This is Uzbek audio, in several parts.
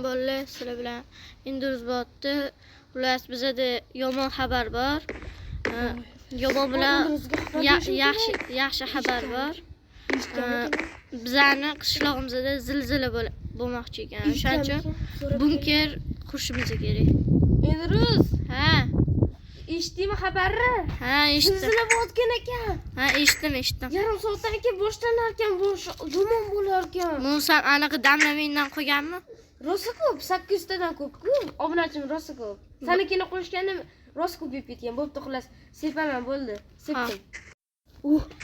Bolalar, sizlar bilan Indus botdi. Xullas, bizada yomon xabar bor. Yomon bilan yaxshi yaxshi xabar bor. Bizani qishlog'imizda zilzila bo'lmoqchi ekan. O'shaning uchun bunker qurishimiz kerak. Indus! Ha. Eshitdingmi xabarni? Ha, eshitdim. Zilzila bo'layotgan ekan. Ha, eshitdim, eshitdim. Yarim soatdan keyin boshlanar ekan, bu yomon bo'lar ekan. Musa aniq damlamingdan qo'yganmi? Rosa ko'p, 800 tadan ko'p-ku. Obunachim rosa ko'p. Sanikini qo'shganda rosa ko'p yeb ketgan. Bo'pti, xullas, sepaman, bo'ldi. Sepdim.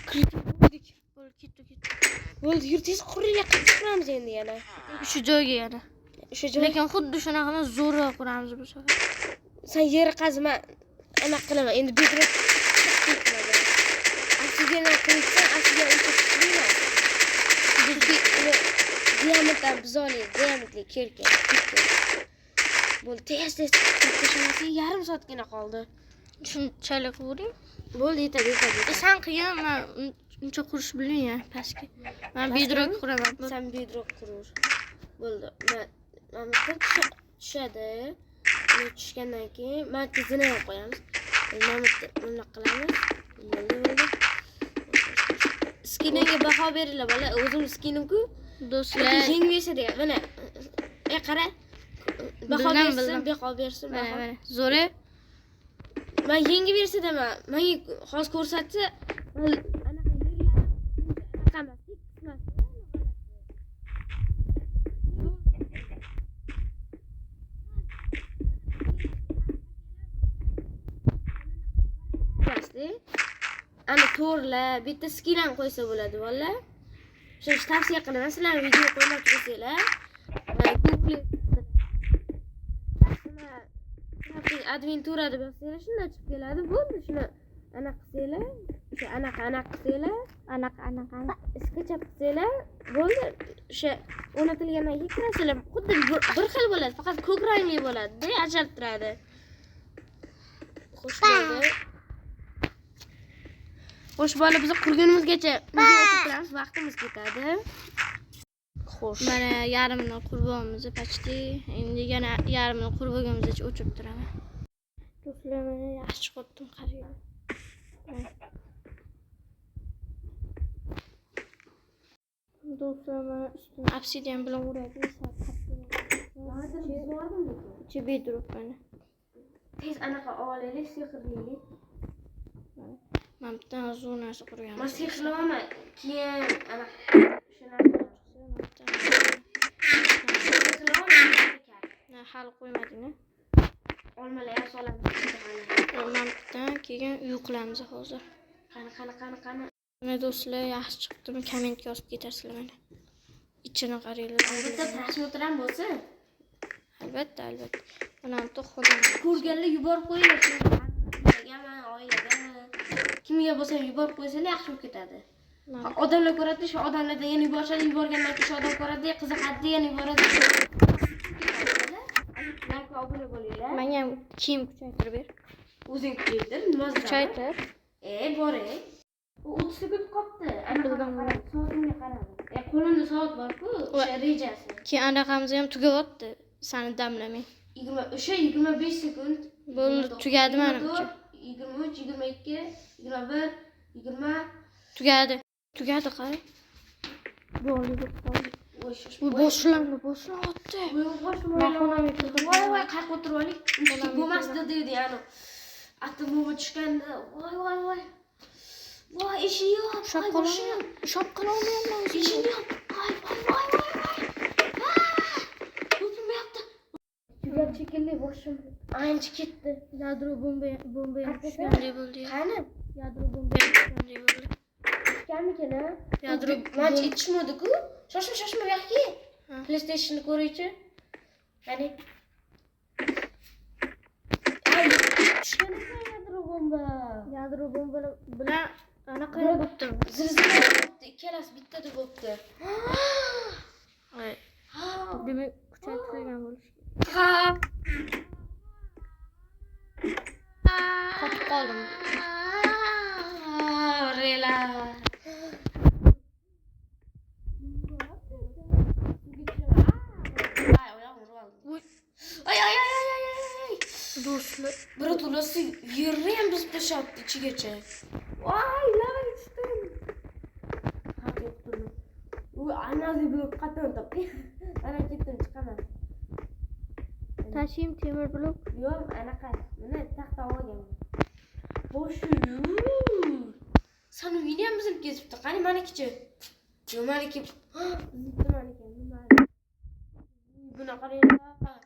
Kirib bo'ldik. Bo'ldi, ketdi, ketdi. Bo'ldi, yur tez quringlar, qayerga quramiz endi yana? Shu joyga yana. O'sha joy. Lekin xuddi shunaqa emas, zo'rroq quramiz bu safar. Sen yeri qazma, anaqa qilaman. Endi bedrock qilaman. Obsidiandan qo'ysan, obsidian uncha kuchli emas. Bizga uni diamantdan biz olaylik, diamantli kirka. Bo'ldi, tez tez tashlamasak yarim soatgina qoldi. Shunchalik quraymi? Bo'ldi, yetadi, yetadi. Sen qiyin, men uncha qurish bilmayman pastga. Men bedrock quraman. Sen bedrock qurur. Bo'ldi. Men tushadi. Uni tushgandan keyin mana zina ham qo'yamiz. Mana bunaqa qilamiz. Bo'ldi, bo'ldi. Skiningga baho beringlar bola. O'zim skinim-ku. Do'stlar, yengib bersa degan. Mana. Qara. Baho bersin, baho bersin, baho. Mana, zo'ri. Men yengib bersa deman. Menga hozir ko'rsatsa, anaqa yerlar anaqa emas, emas. Ana to'rlar, bitta skin ham qo'ysa bo'ladi, bolalar. O'sha ishni tavsiya qilaman. Sizlar video qo'ymoqchi bo'lsanglar, Google Crafting Adventure deb yozsanglar, shundan chiqib keladi. Bo'ldi, shuni anaqa qilsanglar, o'sha anaqa anaqa qilsanglar, anaqa anaqa sketchup qilsanglar, bo'ldi. O'sha o'rnatilgandan keyin kirasizlar, xuddi bir xil bo'ladi, faqat ko'k rangli bo'ladi-da, ajralib turadi. Xo'sh bo'ldi. Xo'sh bola, biz qurgunimizgacha video o'chirib turamiz, vaqtimiz ketadi. Xo'sh. Mana yarmini qurbonimiz почти. Endi yana yarmini qurbonimizgacha o'chirib turaman. Do'stlar, mana yaxshi chiqibdim, qaranglar. Do'stlar, mana ustini obsidian bilan uradi. Ichi bedrock mana. Tez anaqa olaylik, sehrlaylik. Mana bitta zo'r narsa qurganmiz. Men sehrlayman, keyin anaqa o'sha narsa chiqsa, hali qo'ymading-a? Olmalar ham solamiz. Mana bitta keyin uy qilamiz hozir. Qani, qani, qani, qani. Mana do'stlar, yaxshi chiqdimi? Kommentga yozib ketarsizlar mana. Ichini qaranglar. Bitta prosmotr ham bo'lsa. Albatta, albatta. Mana bitta xonam. Ko'rganlar yuborib qo'yinglar. Oilagami, oilagami. Kimga bo'lsa ham yuborib qo'ysalar yaxshi bo'lib ketadi. Odamlar ko'radi, shu odamlardan yana yuborishadi, yuborgandan keyin shu odam ko'radi, qiziqadi, yana yuboradi. Like va obuna bo'linglar. Menga ham kiyim kuchaytirib ber. O'zing kuchaytir, nima Kuchaytir. Bor. U 30 sekund qolibdi. Soatimga qaradim. Qo'limda soat bor-ku, o'sha rejasi. Keyin anaqamiz ham tugayapti. Sani damlamang. 20 o'sha 25 sekund. Bo'ldi, tugadi menimcha. 23, 22, 21, 20 tugadi. Tugadi, qarang. Bo'ldi, bo'ldi. Bu boshlandi, boshlanyapti. Voy voy, qayerga o'tirib oling? Bo'lmasdi dedi, ya'ni. Atom bomba tushganda, voy voy voy. Voy, eshik yo'q. Ushlab qololmayapman. Ushlab qololmayapman. Eshik yo'q. Voy voy voy voy voy. O'tirmayapti. Tugab shekilli boshim ancha ketdi. Yadro bomba tushgandek bo'ldi. Qani? Yadro bomba tushgandek bo'ldi. Tushganmikin, a? Yadro mancha yetishmadi-ku. Shoshma, shoshma, bu yoqqa. PlayStation'ni ko'raychi. Qani? Ay, tushgan ekan yadro bomba. Yadro bomba bilan anaqa bo'pti. Zilzila bo'pti, ikkalasi bittada bo'pti. Ay. Demak, kuchaytirilgan bo'lishi kerak. Ha. Qotib qoldim. Rela. Ay, oyog'im urib oldi. Ay ay ay ay ay ay. Do'stlar, Брат, ular yerni ham buzib tashlabdi ichigacha. Voy, lavaga tushdim. Ha, yo'q. U anavi blok qatdan topdi. Ana ketdim, chiqaman. Tashiyim temir blok. Yo'q, anaqa. Nima taxta olganman. Boshi. San uyini ham buzib ketibdi. Qani manikichi? Yo'q, maniki. Buzibdi maniki. Nima? Buni qaranglar.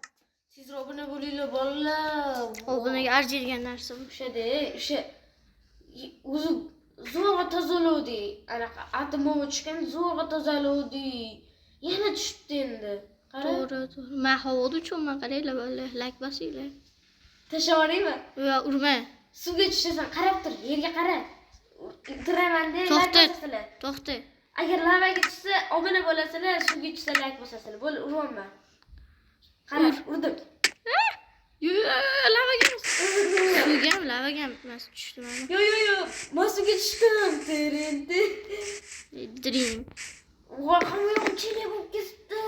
Tezroq obuna bo'linglar, bolalar. Obunaga arziydigan narsa bu. O'shada, o'sha o'zi zo'rg'a tozalovdik. Anaqa atom bomba tushgan, zo'rg'a tozalovdik. Yana tushibdi endi. Qara. To'g'ri, to'g'ri. Men havoda uchyapman, qaranglar bolalar, layk bosinglar. Tashlab yuboraymi? Yo'q, urma. Suvga tushasan, qarab tur, yerga qara. Turaman de, layk To'xta. bosasizlar. To'xta. Agar lavaga tushsa, obuna bo'lasizlar, suvga tushsa layk bosasizlar. Bo'l, uryapman. Qara, urdim. Yo'q, lavaga emas. Suvga ham, lavaga ham emas, tushdi mana. Yo, yo, yo, men suvga tushdim. Terin, ter. Dream. Voy, hamma yoq chelak bo'lib ketibdi.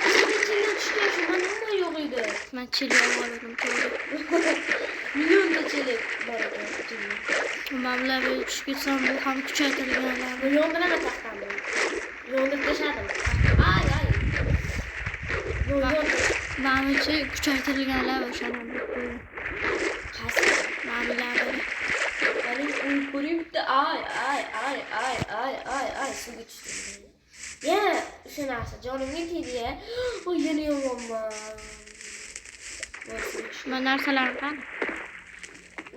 Chelak, chelak tushgan shu, mana nima yo'q edi. Men chelak oldim, to'g'ri. Millionta chelak bor ekan ichida. Men lavaga tushib ketsam, bu ham kuchaytirilgan lava. Bu yondiraman taxtamni. Yondirib tashladim. Ay, ay. Yo, yondir. Manimcha kuchaytirilgan lava o'shani ham bilib qo'ying. Qaysi? Mana bu lava. Qani, uni ko'ring bitta. Ay, ay, ay, ay, ay, ay, ay, suvga tushdim. Yana o'sha narsa jonimga tegdi ya. Voy, yana yomonman. Voy, suvga tushdim. Man narsalarim qani?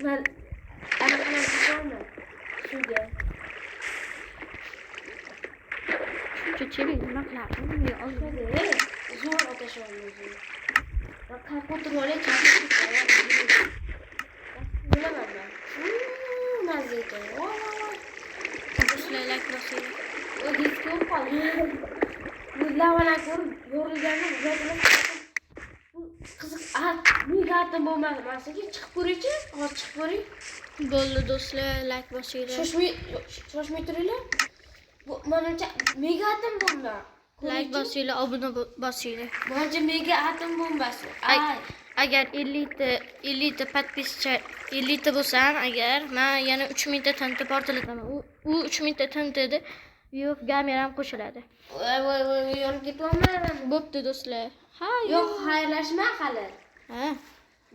Man anaqalarni tashlaman suvga. Shuncha chelak nima qilardim? Bunga oldim. Zo'r otashyapman o'zim. Man qayerga o'tirib olay, chaqirib ketaman. Bilaman man. Mazza ekan. Voy. Do'stlar, layk bosinglar. O'zingiz ko'rib qolding. Bu lavalar ko'rib yorilganini yorilib. Bu qiziq, a, mega atom bo'lmadi. Masalan, chiqib ko'ringchi, hozir chiqib ko'ring. Bo'ldi do'stlar, layk bosinglar. Shoshmay, shoshmay turinglar. Bu menimcha mega atom bomba. Layk bosinglar, obuna bosinglar. Menimcha mega atom bombasi. Ay. Ay. Agar 50 ta 50 ta подписчик 50 ta bo'lsam, agar men yana 3000 ta TNT portlataman. U 3000 ta TNTda yo'q, gamer ham qo'shiladi. Voy voy voy, yonib ketyapman. Bo'pti do'stlar. Ha, Yo'q, xayrlashma hali. Ha.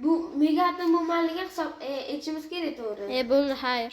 Bu mega atom bombaligi hisob aytishimiz kerak, to'g'ri. Bo'ldi, xayr.